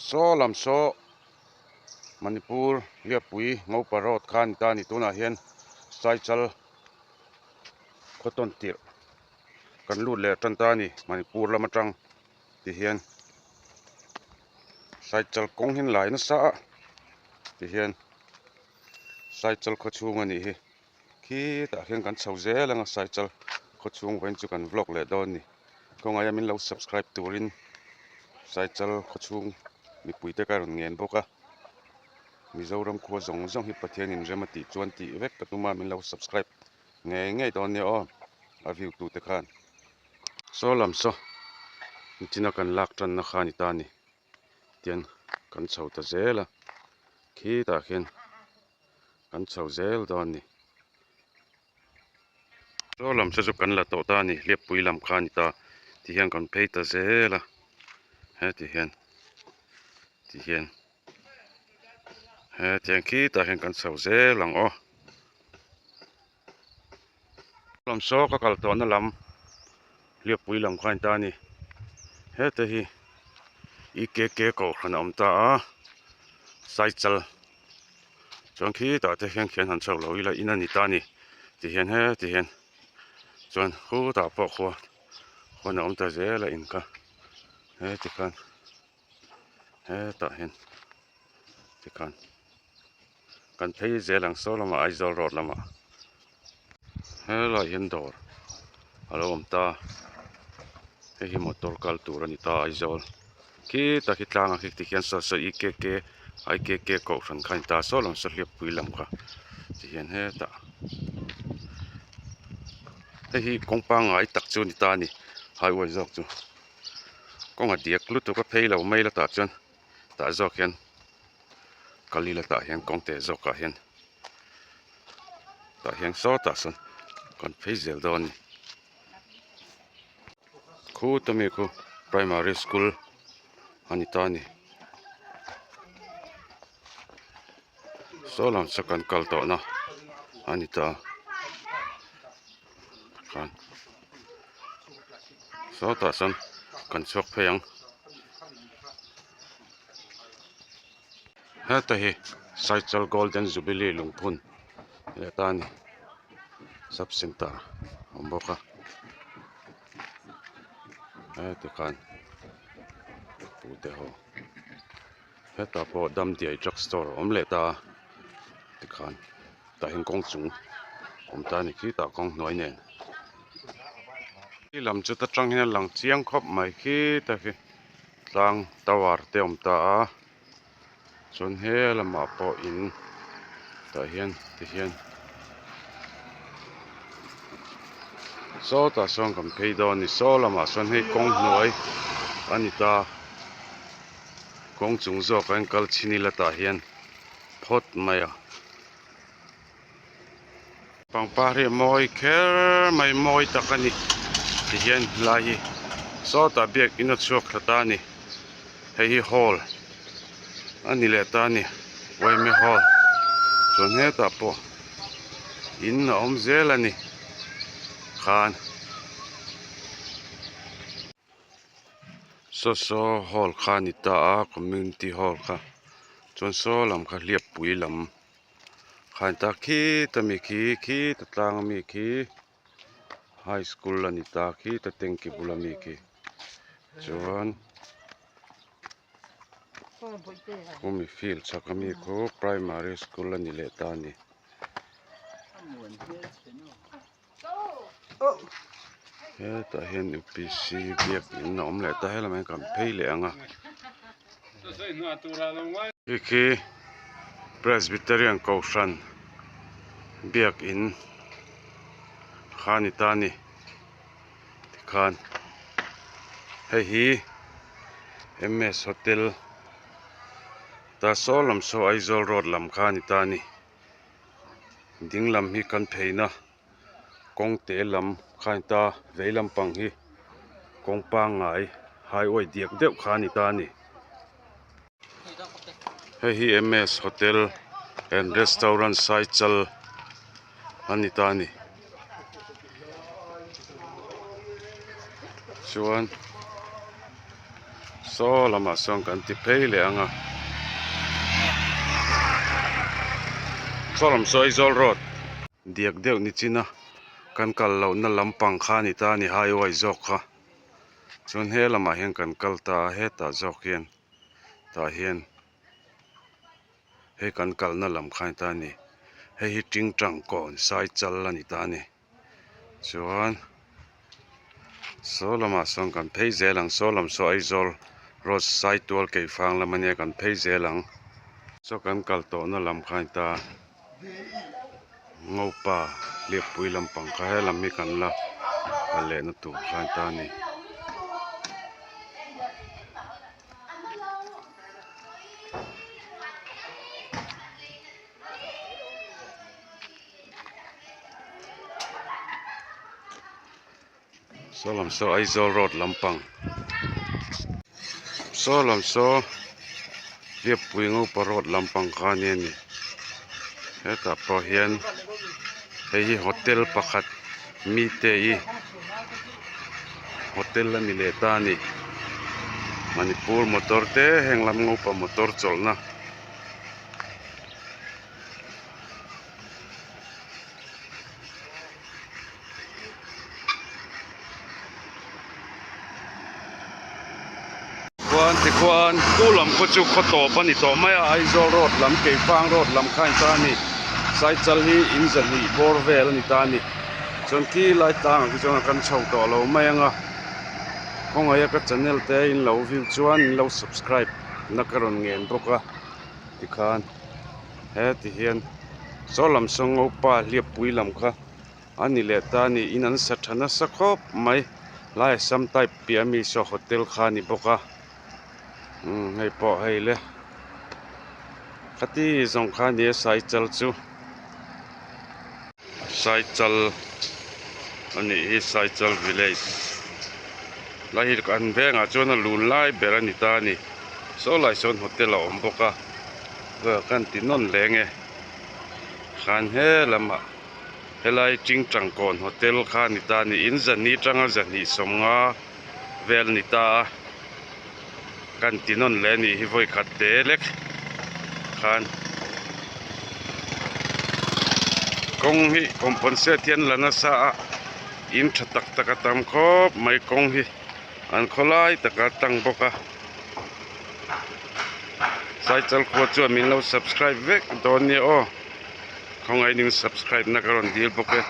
Saw lam saw Manipur Liapui Ngopa road kha a ni ta a ni tunah hian Saichal khaw tawn tirh kan lut leh tan ta a ni Manipur lam atang ti hian Saichal kawng hi an lai nasa a ti hian Saichal khaw chhung a nih hi khitah khian kan chho zel ang a Saichal khaw chhung vawiin chu kan vlog leh dawn a ni. Khawngaia min lo subscribe turin Saichal khawchhung mipuite ka rawn ngen bawk a, Mizoram khua zawng zawng hi Pathianin rem a tih chuan tih vek ka tum a, min lo subscribe ngei ngei dawn nia aw a view tute khan. Saw lam saw nichina kan lak tanna kha a ni ta a ni tian kan chho ta zel a, khitah khian kan chho zel dawn a ni. Saw lam saw chu kan la tawh ta a ni hliappui lam kha a ni ta ti hian kan phei ta zel a heti hian ti hian hetiang khitah hian kan chho zel ang aw lam saw ka kal tawhna lam hliappui lam kha a ni ta a ni hete hi EKK kohhran a awm ta a cycle. Chuan khitah te hian khian han chho lo ila in a ni ta a ni ti hian heti hian chuan khutah pawh khua huan a awm ta zel a in kha heti khan hetah hian tikhan kan phei zel ang saw lamah Aizawl road lamah helaiah hian dawr a lo awm ta hei hi motor kal tur a ni ta Aizawl. Khitah khi tlangah khi tikhian saw saw i k k i k k kohhran kha a ni ta saw lam saw hliappui lam kha tihian hetah hei hi kawng pangngai tak chu a ni ta a ni highway zawk chu kawng a diak lutuk a phei lo mai la tah chuan tah zawk hian kal ila tah hian kawng te zawkah hian tah hian sawtah sawn kan phei zel dawn a ni. Khu ta mi khu primary school a ni ta a ni saw lam saw kan kal tawh na a ni ta khan sawtah sawn kan chhuak phei ang heta hi Saichal golden jubilee lungphun leh ta a ni. Sub center a awm bawk a heti khan pute ho hetah pawh damdiai drug store a awm leh ta a tikhan tah hian kawng chung awm ta a ni khitah kawng hnuai nen khi lam chu ta tang hian a lang chiang khawp mai khita khi tlang tower te a awm ta a. Chuan he lamah pawh in tah hian ti hian sawtah sawn kan phei dawn a ni saw lamah sawn hei kawng hnuai a ni ta kawng chung zawk a kal chhin ila tah hian phawt mai a pangpar hi a mawi kher mai mawi tak a ni ti hian helai hi sawtah biakin a chhuak thla ta a ni hei hi hall a ni leh ta a ni yma hall chuan hetah pawh in a awm zel a ni khan saw saw hall kha a ni ta a community hall kha chuan saw lam kha hliappui lam. Khain ta khita mi khi khita tlang ami khi high school a ni ta khita tanky bula mi khi chuan khumi field chhak ami khu primary school a ni leh ta a ni. Hetah hian UPC biakin a awm leh ta helamah hian kan phei leh ang a hei khi Presbyterian kohhran biakin kha a ni ta a ni tikhan hei hi M S hotel ta saw lam saw Aizawl road lam kha a ni ta a ni. Ding lam hi kan pheina kawng te lam kha a ni ta vei lampang hi kawng pangngai highway diak deuh kha a ni ta a ni. Hei hi M S hotel and restaurant Saichal a ni ta a ni. Chuan. Saw lamah sawn kan ti phei leh ang a. Saw lam saw Aizawl road. Diak deuh ni chin a kan kal lohna lampang kha a ni ta a ni highway zawk kha. Chuan he lamah hian kan kal ta a hetah zawk hian tah hian hei kan kalna lam kha a ni ta a ni. Hei hi tingtang kawn saichal a ni ta a ni. Chuan saw lamah sawn kan phei zel ang saw lam saw Aizawl road Saitual Keifang lam ania kan phei zel ang. Saw kan kal tawhna lam kha a ni ta Ngopa Hliappui lampang kha helam hi kan la kal lehna tur kha a ni ta a ni. Saw lam saw Aizawl road lampang saw lam saw Hliappui Ngopa road lampang kha a nia ni hetah pawh hian hei hi hotel pakhat mite hi hotel a ni leh ta a ni Manipur motor te heng lam Ngopa motor chawlhna. Khuan tikhuan tu lam khaw chu khaw tawp a ni tawh mai a Aizawl road lam Keifang road lam kha a ni ta a ni Saichal hi in zahnih bawr vel a ni ta a ni chuan khi lai tlangah khi chuan kan chho tawh lo mai ang a khawngaih a ka channel te in lo view chuan in lo subscribe na ka rawn ngen bawk a. Tikhan heti hian saw lam saw ngopa hliappui lam kha a ni leh ta a ni in an sa tha nasa khawp mai lai Assam type piah ami saw hotel kha a ni bawk a umm hei pawh hei le khati zawng kha a ni a saichal chu saichal a nih hi saichal village lai hi an vengah chuan a lun lai ber a ni ta a ni. Saw lai sawn hotel a awm bawk a ka han ti nawn leh nge khan he lamah helai Chingtangkawn hotel kha a ni ta a ni in zahni atanga zahnih sawmnga vel a ni ta a ka han ti nawn leh a nih hi vawi khat te lek khan kawng hi compensate hian la nasa a in tha tak tak a tam khawp mai kawng hi. An khawlai taka tang bawk a Saichal khua chuan min lo subscribe vek dawn nia aw khawngaih in subscribe na ka rawn dil bawk e.